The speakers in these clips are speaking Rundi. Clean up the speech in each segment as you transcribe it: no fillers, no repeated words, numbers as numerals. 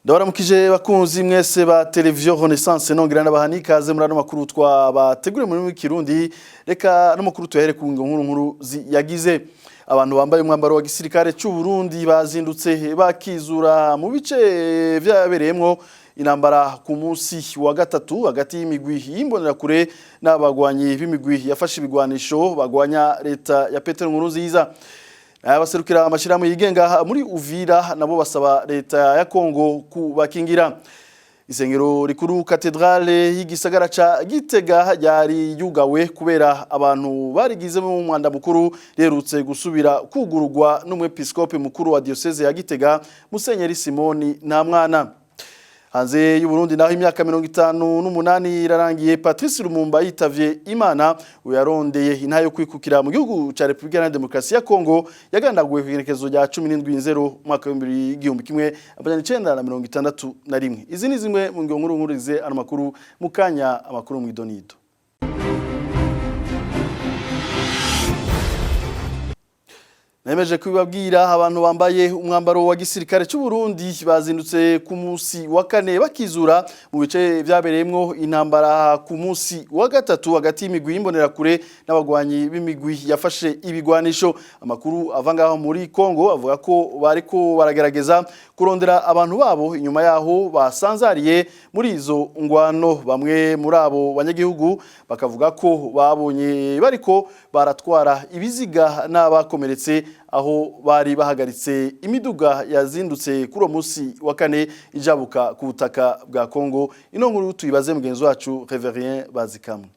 Ndabaramukije bakunzi mwese ba Television Renaissance, nongera ndabaha n'ikaze muri ano makuru twabateguriye muri Kirundi. Reka no makuru tuhere ku nkuru nkuru yagize. Abantu bambaye umwambaro wa gisirikare cy'u Burundi bazindutse bakizura mu bice vyabereyemwo intambara ku munsi wa gatatu hagati y'imigwi y'imbonerakure n'abagwanyi b'imigwi yafashe ibigwanisho bagwanya leta ya Petero Nkurunziza. Abaserukira amashirahamwe yigenga muri Uvira nabo basaba leta ya Kongo kubakingira. Isengero rikuru katedrale y'igisagara ca Gitega ryari yugawe kubera abantu barigizemo umwanda mukuru, riherutse gusubira kugurugwa n'umwepiskope mukuru wa diocese ya Gitega, Musenyeri Simoni Ntamwana. Hanze y'u Burundi naho, imyaka 58 irarangiye Patrice Lumumba yitavye Imana. Uyarondeye intahe yo kwikukira mu gihugu ca Republika Iharanira Demokarasi ya Kongo yagandaguwe ku igenekerezo rya 17 nzero mwaka w'1961. Izi ni zimwe mu ngingo nkuru nkuru zigize ano makuru. Mu kanya, amakuru mw'idonido. Nemeje kubibabwira, abantu bambaye umwambaro wa gisirikare cy'u Burundi bazindutse ku munsi wa kane bakizura mu bice vyabereyemwo intambara ku munsi wa gatatu hagati y'imigwi y'imbonerakure n'abagwanyi b'imigwi yafashe ibigwanisho. Amakuru ava ngaho muri Kongo avuga ko bariko baragerageza kurondera abantu babo inyuma yaho basanzariye muri izo ngwano. Bamwe muri abo banyagihugu bakavuga ko babonye bariko baratwara ibiziga n'abakomeretse aho bari bahagaritse imiduga yazindutse kuri uwo munsi wa kane ijabuka ku butaka bwa Kongo. Ino nkuru tuyibaze mugenzi wacu Reverien Bazikamwe.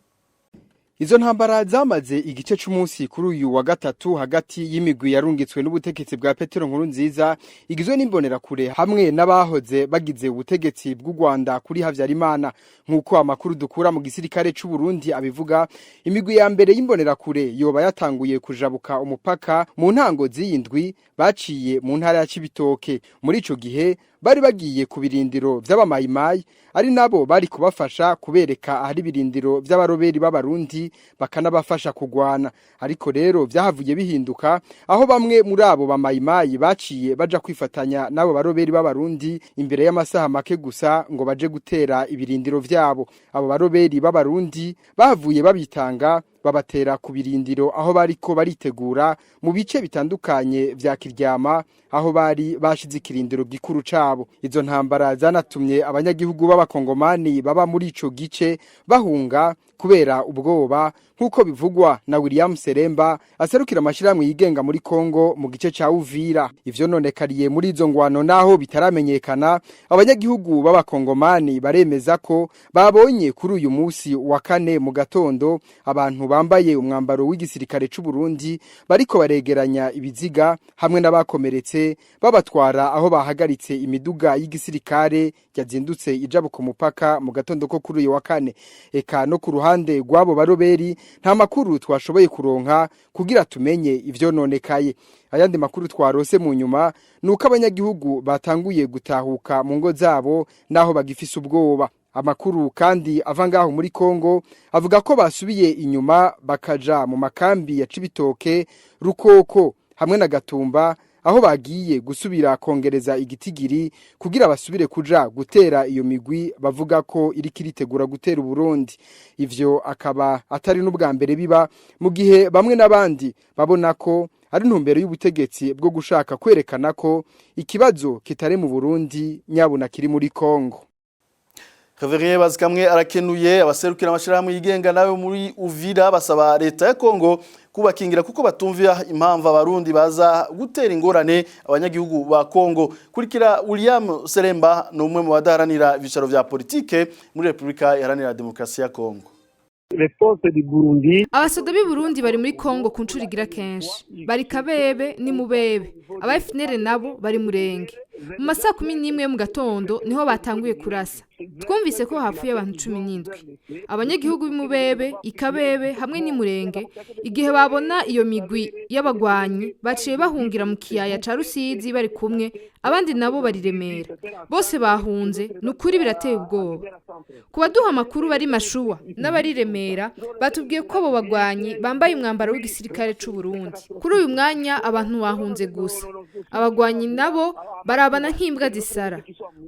Izo ntambara zamaze igice c'umunsi kuri uyu wa gatatu hagati y'imigwi yarungitswe n'ubutegetsi bwa Petero Nkurunziza igizwe n'imbonerakure hamwe n'abahoze bagize ubutegetsi bw'u Rwanda kuri Havyarimana. Nk'uko amakuru dukura mu gisirikare c'u Burundi abivuga, imigwi ya mbere y'imbonerakure yoba yatanguye kujabuka umupaka mu ntango z'iyi ndwi baciye mu ntara ya Cibitoke. Muri ico gihe bari bagiye ku birindiro vy'abamayimayi, ari nabo bari kubafasha kubereka ahari ibirindiro vy'abaroberi b'abarundi, bakanabafasha kugwana. Ariko rero vyahavuye bihinduka, aho bamwe muri abo bamayimayi baciye baja kwifatanya n'abo baroberi b'abarundi imbere y'amasaha make gusa ngo baje gutera ibirindiro vyabo. Abo baroberi b'abarundi bahavuye babitanga, babatera ku birindiro aho bariko baritegura mu bice bitandukanye vya Kiryama, aho bari bashize ikirindiro gikuru cabo. Izo ntambara zanatumye abanyagihugu b'abakongomani baba muri ico gice bahunga kubera ubwoba, nk'uko bivugwa na William Seremba aserukira amashirahamwe yigenga muri Kongo mu gice ca Uvira. Ivyo nonekariye muri izo ngwano naho bitaramenyekana, abanyagihugu b'abakongomani baremeza ko babonye kuri uyu musi wa kane mu gatondo abantu bambaye umwambaro w'igisirikare c'u Burundi bariko baregeranya ibiziga hamwe n'abakomeretse, babatwara aho bahagaritse imiduga y'igisirikare yazindutse ijabuka umupaka mu gatondo ko kuri uyu wa kane. Eka no ku ruhande rw'abo baroberi nta makuru twashoboye kuronka kugira tumenye ivyo nonekaye. Ayandi makuru twarose mu nyuma nuko abanyagihugu batanguye gutahuka mu ngo zabo naho bagifise ubwoba. Amakuru kandi ava ngaho muri Kongo avuga ko basubiye inyuma bakaja mu makambi ya Cibitoke, Rukoko hamwe na Gatumba, aho bagiye gusubira kongereza igitigiri kugira basubire kuja gutera iyo migwi bavuga ko iriko iritegura gutera Uburundi. Ivyo akaba atari n'ubwa mbere biba, mu gihe bamwe n'abandi babona ko ari intumbero y'ubutegetsi bwo gushaka kwerekana ko ikibazo kitari mu Burundi, nyabuna kiri muri Kongo. Reverien Bazikamwe arakenuye. Abaserukira amashirahamwe yigenga nawe muri Uvira basaba leta ya Kongo kubakingira, kuko batumvira impamvu abarundi baza gutera ingorane abanyagihugu ba Kongo. Kurikira William Seremba, ni umwe mu badaharanira ibyicaro vya politike muri Republika Iharanira Demokarasi ya Kongo. Abasoda b'i Burundi bari muri Kongo ku nshuro igira kenshi, bari Kabebe ni Mubebe. Aba FNL nabo bari Murenge. Mu masaha 11 yo mu gatondo niho batanguye kurasa. Twumvise ko hapfuye abantu 17, abanyagihugu b'Imubebe, Ikabebe hamwe n'Imurenge. Igihe babona iyo migwi y'abagwanyi, baciye bahungira mu kiyaya ca Rusizi bari kumwe. Abandi nabo bari Remera. Bose bahunze, ni ukuri birateye ubwoba. Ku baduha amakuru bari Mashuwa n'abari Remera batubwiye ko abo bagwanyi bambaye umwambaro w'igisirikare c'u Burundi. Kuri uyu mwanya abantu bahunze gusa. Abagwanyi nabo barabana nk'imbwa zisara.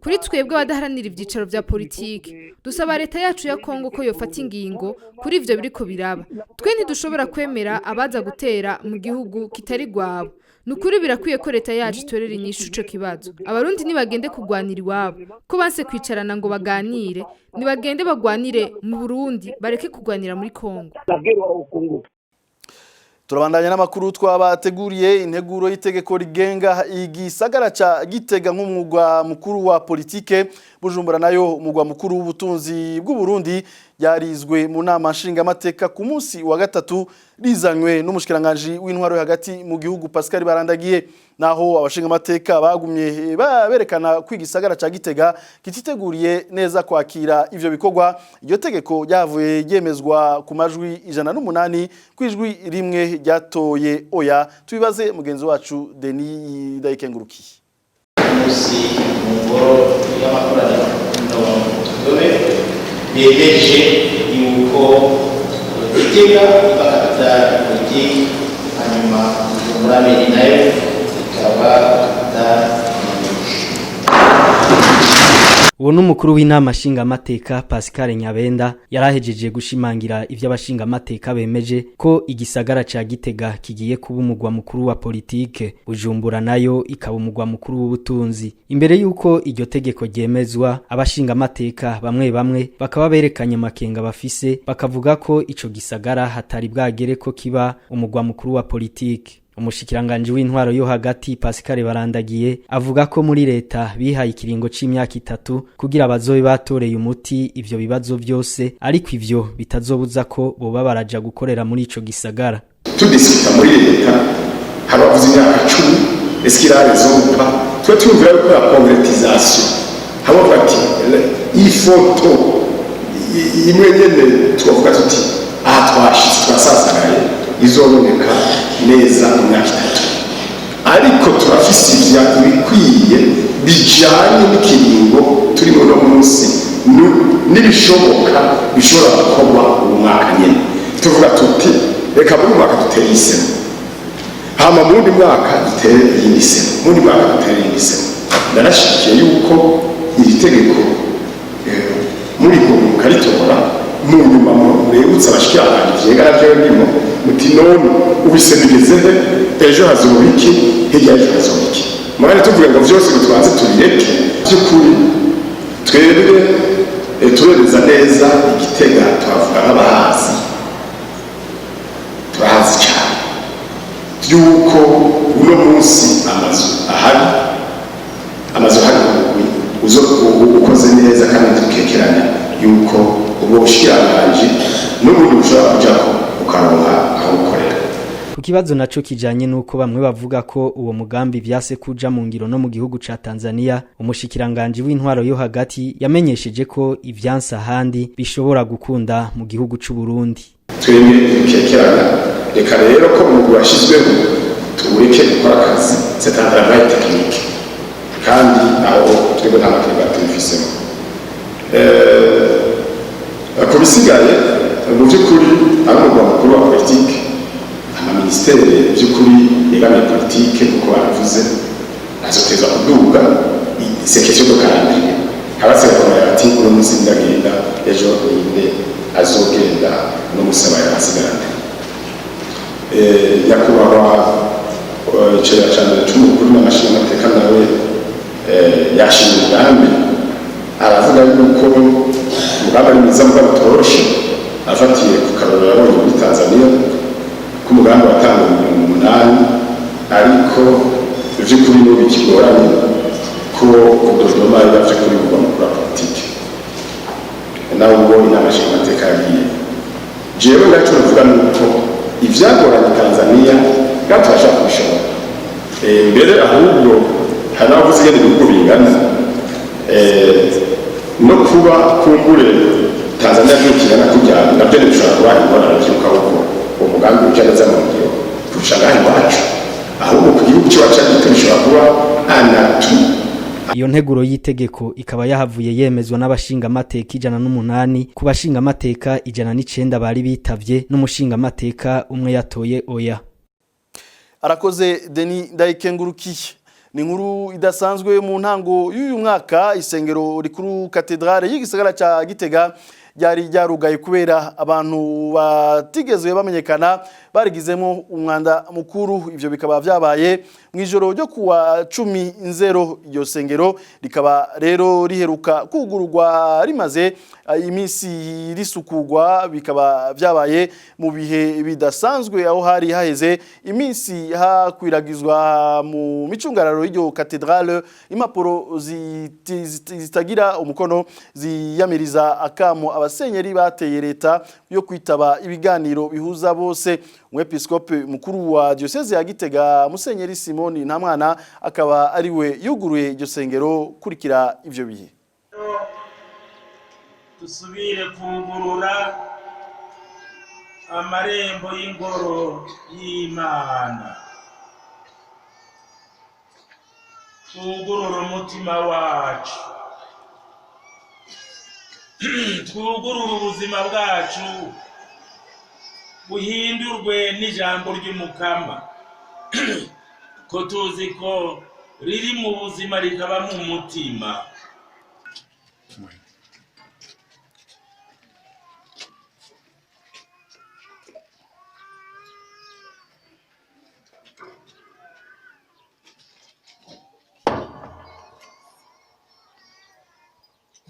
Kuri twebwe abadaharanira ivyicaro vya politiki, dusaba leta yacu ya Kongo ko yofata ingingo kuri ivyo biriko biraba. Twe ntidushobora kwemera abaza gutera mu gihugu kitari rwabo. Ni ukuri birakwiye ko leta yacu itorera inyishu ico kibazo. Abarundi nibagende kugwanira iwabo, ko banse kwicarana ngo baganire, nibagende bagwanire mu Burundi, bareke kugwanira muri Kongo. Turabandanya n'amakuru twabateguriye. Integuro y'itegeko rigenga igisagara ca Gitega nk'umugwa mukuru wa politike, Bujumbura nayo umugwa mukuru w'ubutunzi bw'u Burundi, yarizwe mu nama nshingamateka ku munsi wa gatatu, rizanywe n'umushikiranganje w'intwaro yo hagati mu gihugu Pascal Barandagiye. Naho abashingamateka bagumye berekana ko igisagara ca Gitega kititeguriye neza kwakira ivyo bikorwa, iryo tegeko ryavuye ryemezwa ku majwi 108 kwijwi rimwe ryatoye oya. Tubibaze mugenzi wacu Denis Ndayikengurukiye. Umunsi mu ngoro y'amakoraniro Tugobe bemeje yuko Gitega iba capitale politique, hanyuma Bujumbura mairie nayo ikaba capitale. Uwo n'umukuru w'inama nshingamateka Pascal Nyabenda yarahejeje gushimangira ivyo abashingamateka bemeje, ko igisagara ca Gitega kigiye kuba umugwa mukuru wa politike, Bujumbura nayo ikaba umugwa mukuru w'ubutunzi. Imbere yuko iryo tegeko ryemezwa, abashingamateka bamwe bamwe bakaba berekanye amakenga bafise, bakavuga ko ico gisagara hatari bwagere ko kiba umugwa mukuru wa politike. Umushikiranganje w'intwaro yo hagati Pascal Barandagiye avuga ko muri leta bihaye ikiringo c'imyaka 3 kugira bazobe batoreye umuti ivyo bibazo vyose, ariko ivyo bitazobuza ko boba baraja gukorera muri ico gisagara. Tudiscuta muri leta, hari abavuze imyaka 10, est-ce qu'il a raison ou pas? Twe tuyumvira yuko la concrétisation, habavuga ati ifoto imwe nyene twavuga tuti aha twashitse, twasasagaye, izoboneka neza mu myaka 3, ariko turafise ivya ibikwiye bijanye n'ikiringo turimo no munsi n'ibishoboka bishobora gukorwa uwo mwaka nyene. Tuvuga tuti reka muri uyu mwaka dutere isema, hama mu wundi mwaka dutere iyindi sema, mu wundi mwaka dutere iyindi sema. Ndarashigikiye yuko iri tegeko muri mukaritora, mu nyuma mwibutsa abashikiranganji vyega navyo ndimo, muti none ubise bigeze he? Ejo hazoba iki? Hirya y'ejo hazoba iki? Mugane tuvuge ngo vyose ngo tubanze tubireke. By'ukuri twebwe turemeza neza Igitega, twavuga nk'abahazi, turahazi cyane yuko uno munsi amazu ahari, amazu ahari uzo ukoze neza, kandi tukekeranya yuko ubwo bushikiranganji n'ubundi bushobora kujako ukaronka aho ukorera. Ku kibazo naco kijanye nuko bamwe bavuga ko uwo mugambi vyase kuja mu ngiro no mu gihugu ca Tanzania, umushikiranganje w'intwaro yo hagati yamenyesheje ko ivyansa ahandi bishobora gukunda mu gihugu c'u Burundi. Twebwe dukekeranya, reka rero ko umugwi washyizweho tuwureke gukora akazi, c'est un travail technique, kandi aho twebwe nta makenga tubifisemo. Ku bisigaye, mu by'ukuri ari umugwa mukuru wa politike, amaministere by'ukuri yegamiye politike kuko baravuze azotezwa kuduga, c'est question de calendrier. Abasigaye bati uno munsi ndagenda, ejo ninde azogenda, uno munsi abaye asigarane. Nyakubahwa icegera ca mbere c'umukuru n'amashingamateka nawe yashimye umugambi, aravuga yuko umugambi ari mwiza mugabo utoroshe, afatiye ku karorero yabonye muri Tanzania, ko umugambi watanguye mu 80, ariko ivy'ukuri n'ubu bikigoranye ko Dodoma biba vy'ukuri mugwa mukuru wa politike, nawe ubwo inama nshingamateka yagiye. Jewe ngaco novuga nuko ivyagoranye Tanzania ngaho turashaka kubishobora. Mbere ahubwo hari n'abavuze ingene ibihugu bingana, no kuba kumbure Tanzania vyukingana kurya navyo ntibishobora kuba ingorane vy'uko ahubwo uwo mugambi uja neza mu ngiro kurusha ngaha iwacu. Ahubwo ku gihugu c'iwacu gito bishobora kuba. un atout. Iyo nteguro y'itegeko ikaba yahavuye yemezwa n'abashingamateka 108 ku bashingamateka 109 bari bitavye, n'umushingamateka umwe yatoye oya. Arakoze Denis Ndayikengurukiye. Ni inkuru idasanzwe. Mu ntango y'uyu mwaka, isengero rikuru katedrale y'igisagara ca Gitega ryari ryarugaye kubera abantu batigeze bamenyekana barigizemo umwanda mukuru. Ivyo bikaba vyabaye mu ijoro ryo kuwa 10 Nzero. Iryo sengero rikaba rero riheruka kugururwa rimaze iminsi risukugwa. Bikaba vyabaye mu bihe bidasanzwe, aho hari haheze iminsi hakwiragizwa mu micungararo y'iryo katedrale impapuro zitagira umukono ziyamiriza akamo abasenyeri bateye leta yo kwitaba ibiganiro bihuza bose. Umwepiskopi mukuru wa diocese ya Gitega, Musenyeri Simoni Ntamwana, akaba ariwe yuguruye iryo sengero. Kurikira ivyo bihe. Dusubire kugurura amarembo y'ingoro y'Imana, twugurure umutima wacu, twugurure ubuzima bwacu buhindurwe n'ijambo ry'Umukama, ko tuzi ko riri mu buzima rikaba mu mutima.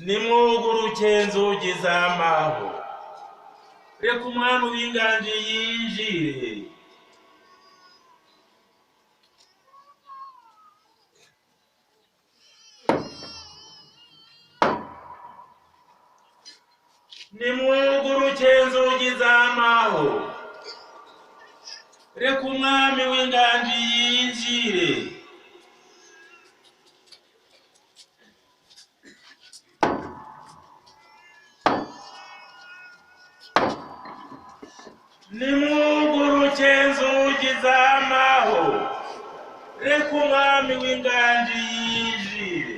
Nimwuguruke nzugi z'amaho, reka umwami w'inganji yinjire. Nimwuguruke nzugi z'amaho, reka umwami w'inganji yinjire. Nimwuguruke nzugi z'amaho, reka umwami w'inganji yinjire.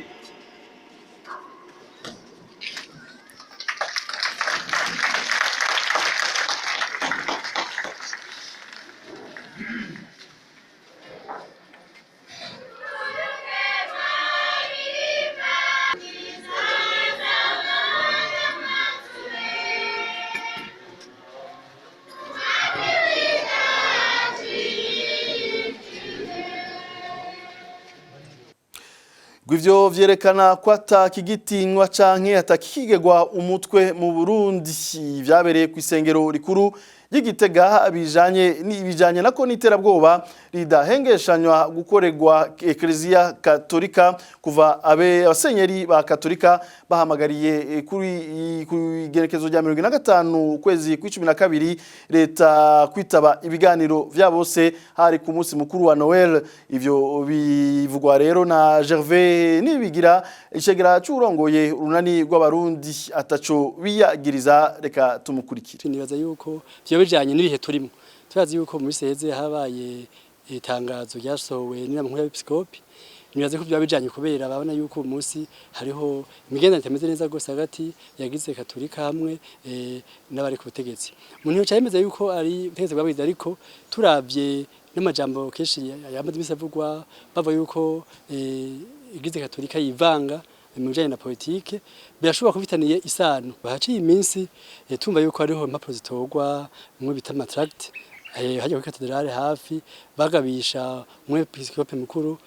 Ivyo vyerekana ko atakigitinywa canke atakikigegwa umutwe mu Burundi. Vyabereye ku isengero rikuru ry'Igitega bijanye nako n'iterabwoba ridahengeshanywa gukorerwa Eklezia Katolika kuva abe abasenyeri ba Katolika bahamagariye kuri ku igerekezo rya 45 ukwezi kw'icumi na kabiri leta kwitaba ibiganiro vya bose, hari ku munsi mukuru wa Noel. Ivyo bivugwa rero na Gervais Nibigira, icegera c'urongoye Urunani rw'Abarundi ataco biyagiriza. Reka tumukurikire. Nibaza yuko vyo bijanye n'ibihe turimo. Turazi yuko mu minsi iheze habaye itangazo ryasohowe n'inama nkuru y'abepiskopi. Nibaza ko vyoba bijanye kubera babona yuko uyu munsi hariho imigenderanire itameze neza rwose hagati yagize Katolika hamwe n'abari ku butegetsi. Umuntu yoca yemeza yuko ari ubutegetsi bwabigize, ariko turavye n'amajambo kenshi yamaze imisi avugwa bavuga yuko Eglise Katolika yivanga mu bijanye na politike, birashobora kubitaniye isano. Bahaciye iminsi tumva yuko hariho impapuro zitorwa bimwe bita ama tract hajya kuri katedrale hafi, bagabisha umwepiskopi mukuru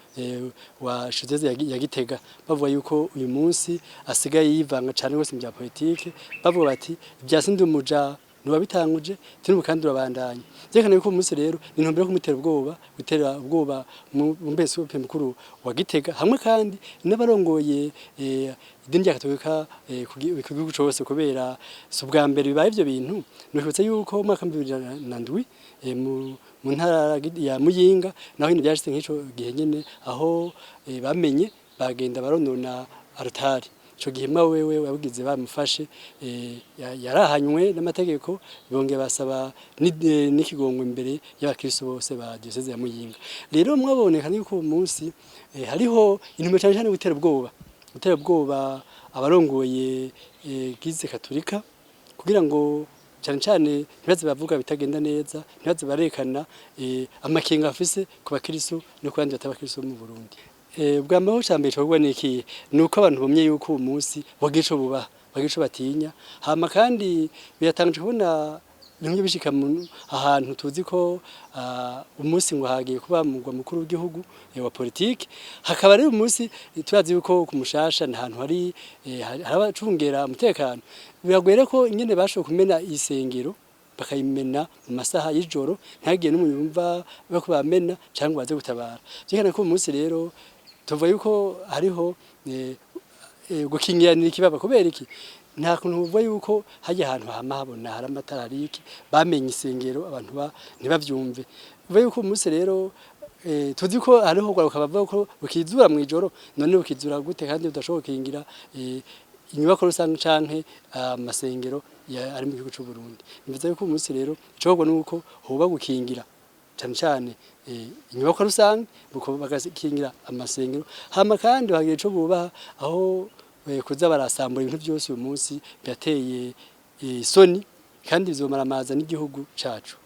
wa Diocese ya Gitega, bavuga yuko uyu munsi asigaye yivanga cane rwose mu bya politike. Bavuga bati ibya sindumuja ntiwabitanguje turi kandi urabandanya. Byerekana yuko uyu munsi rero ni intumbero yo kumutera ubwoba, gutera ubwoba mu mbepiskopi mukuru wa Gitega hamwe kandi n'abarongoye idini rya Katolika ku gihugu cose, kubera si ubwa mbere bibaye ivyo bintu. Nibutse yuko mu mwaka 2007 mu ntara ya Muyinga naho ibintu byashitse nk'ico gihe nyene, aho bamenye bagenda baronona altari. Ico gihe mwa wewe wabugize bamufashe, yarahanywe n'amategeko, bongeye basaba n'ikigongwe imbere y'abakristo bose ba diocèse ya Muyinga. Rero mwaboneka yuko uwo munsi hariho intumbero cyane cyane gutera ubwoba abarongoye Eglise Katolika, kugira ngo cyane cyane ntibaze bavuga bitagenda neza, ntibaze barekana amakenga afise ku bakristo no ku bandi batabakristo mu Burundi. Bwa mbere cyambere cyo ni iki? Nuko abantu bomye yuko uwo munsi bagira ico bubaha, bagira ico batinya. Hama kandi biratangaje kubona bimwe bishika ahantu tuzi ko umunsi ngo hagiye kuba mugwa mukuru w'igihugu wa politike, hakaba rero umunsi turazi yuko ku Mushasha ni ahantu hari abacungera umutekano. Biragoye ko ingene bashoboye kumena isengero, bakayimena mu masaha y'ijoro, ntihagire n'umuntu yumva bako bamena cyangwa baze gutabara. Vyerekana ko uyu munsi rero tuvuga yuko hariho gukingiranira ikibaba. Kubera iki? Nta kuntu uvuga yuko hajya ahantu hama habona, hari amatara, hari iki, bamenye isengero abantu ntibavyumve. Uvuga yuko uyu munsi rero tuzi ko hariho kwaruka bavuga ko bukizura mw'ijoro. None bukizura gute kandi udashobora gukingira inyubako rusange canke amasengero ari mu gihugu c'u Burundi? Nivuze yuko uyu munsi rero icokorwa nuko hoba gukingira cyane cyane inyubako rusange, bagakingira amasengero, hama kandi bagira ico bubaha aho kuza barasambura ibintu byose. Uyu munsi birateye isoni kandi bizomaramaza n'igihugu cacu.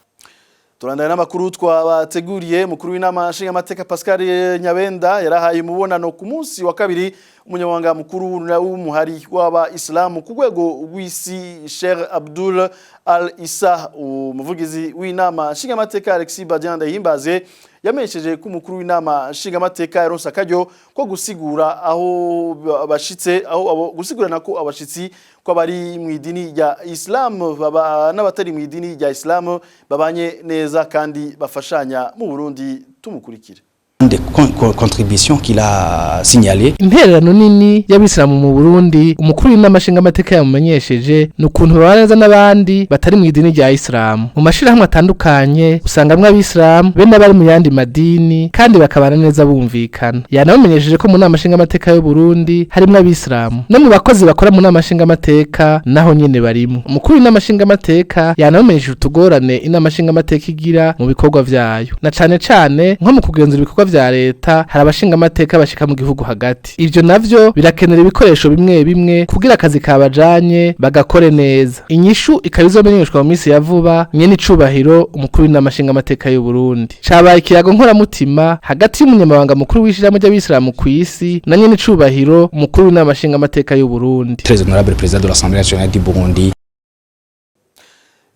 Turandana n'amakuru twabateguriye. Mukuru w'inama nshingamateka Pascal Nyabenda yarahaye umubonano ku munsi wa kabiri umunyamabanga mukuru w'umuhari w'aba Islamu ku rwego rw'isi, Sheikh Abdul Al Isa. Umuvugizi w'inama nshingamateka Alexis Badian Ndayihimbaze yamenyesheje ko umukuru w'inama nshingamateka yaronse akaryo ko gusigura aho bashitse, aho abo gusigurana ko abashitsi ko abari mu idini rya Islam baba n'abatari mu idini rya Islam babanye neza kandi bafashanya mu Burundi. Tumukurikire. Des contributions qu'il a signalées. Intererano nini y'abisilamu mu Burundi, umukuru w'inama nshingamateka yamumenyesheje, ni ukuntu babana neza n'abandi batari mu idini rya Isilamu. Mu mashirahamwe atandukanye usangamwo abisilamu be n'abari mu yandi madini, kandi bakabana neza bumvikana. Yanabamenyesheje ko mu nama nshingamateka y'u Burundi harimwo abisilamu, no mu bakozi bakora mu nama nshingamateka naho nyene barimo. Umukuru w'inama nshingamateka yanabamenyesheje utugorane inama nshingamateka igira mu bikorwa vyayo, na cane cane nko mu kugenzura ibikorwa vya leta. Hari abashingamateka bashika mu gihugu hagati, ivyo navyo birakenera ibikoresho bimwe bimwe kugira akazi kabajanye bagakore neza. Inyishu ikaba izomenyeshwa mu minsi ya vuba nyene icubahiro umukuru w'inama nshingamateka y'u Burundi. Cabaye ikiyago nkoramutima hagati y'umunyamabanga mukuru w'ishirahamwe ry'abisilamu kw'isi na nyene icubahiro umukuru w'inama nshingamateka y'u Burundi. Très honorable président de l'Assemblée nationale du Burundi.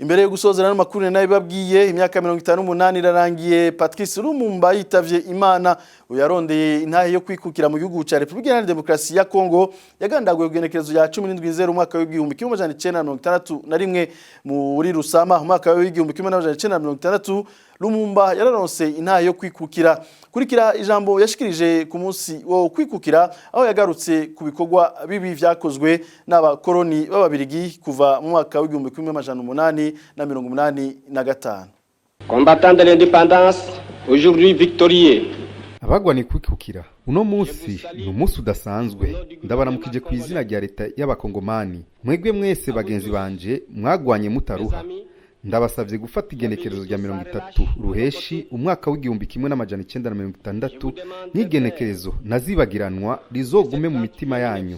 Imbere yo gusozera n'amakuru nayo babwiye, imyaka 58 irarangiye Patrice Lumumba yitavye Imana. Uyarondeye intahe yo kwikukira mu gihugu ca Republika Iharanira Demokarasi ya Kongo yagandaguye kugenekerezo ya 17 umwaka w'1961 muri Rusama. Umwaka w'1960 Lumumba yararonse intahe yo kwikukira. Kurikira ijambo yashikirije ku munsi wo kwikukira, aho yagarutse ku bikorwa bibi vyakozwe n'abakoroni b'ababirigi kuva mu mwaka w'1885. Combattants de l'indépendance, aujourd'hui victorieux. Abagwaniye kwikukira, uno munsi ni umunsi udasanzwe. Ndabaramukije ku izina rya leta y'abakongomani. Mwebwe mwese bagenzi banje mwagwanye mutaruha, ndabasabye gufata igenekerezo rya 30 ruheshi umwaka w'1960 nk'igenekerezo ntazibagiranwa rizogume mu mitima yanyu.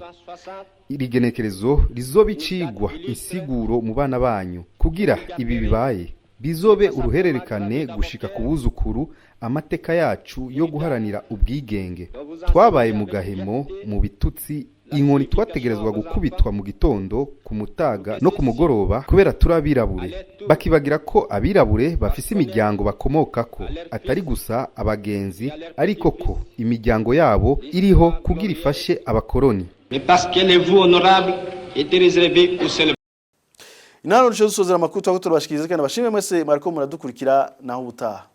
Iri genekerezo rizoba icigwa, insiguro mu bana banyu, kugira ibi bibaye bizobe uruhererekane gushika ku buzukuru, amateka yacu yo guharanira ubwigenge. Twabaye mu gahemo, mu bitutsi, inkoni twategerezwa gukubitwa mu gitondo, ku mutaga no ku mugoroba kubera turi abirabure, bakibagira ko abirabure bafise imiryango bakomokako, atari gusa abagenzi, ariko ko imiryango yabo iriho kugira ifashe abakoroni. Mais parce que les vous honorables étaient réservés au seul Inano rusho dusozera amakuru twako turabashikiriza, kandi bashimwe mwese mwariko muradukurikira. Naho ubutaha.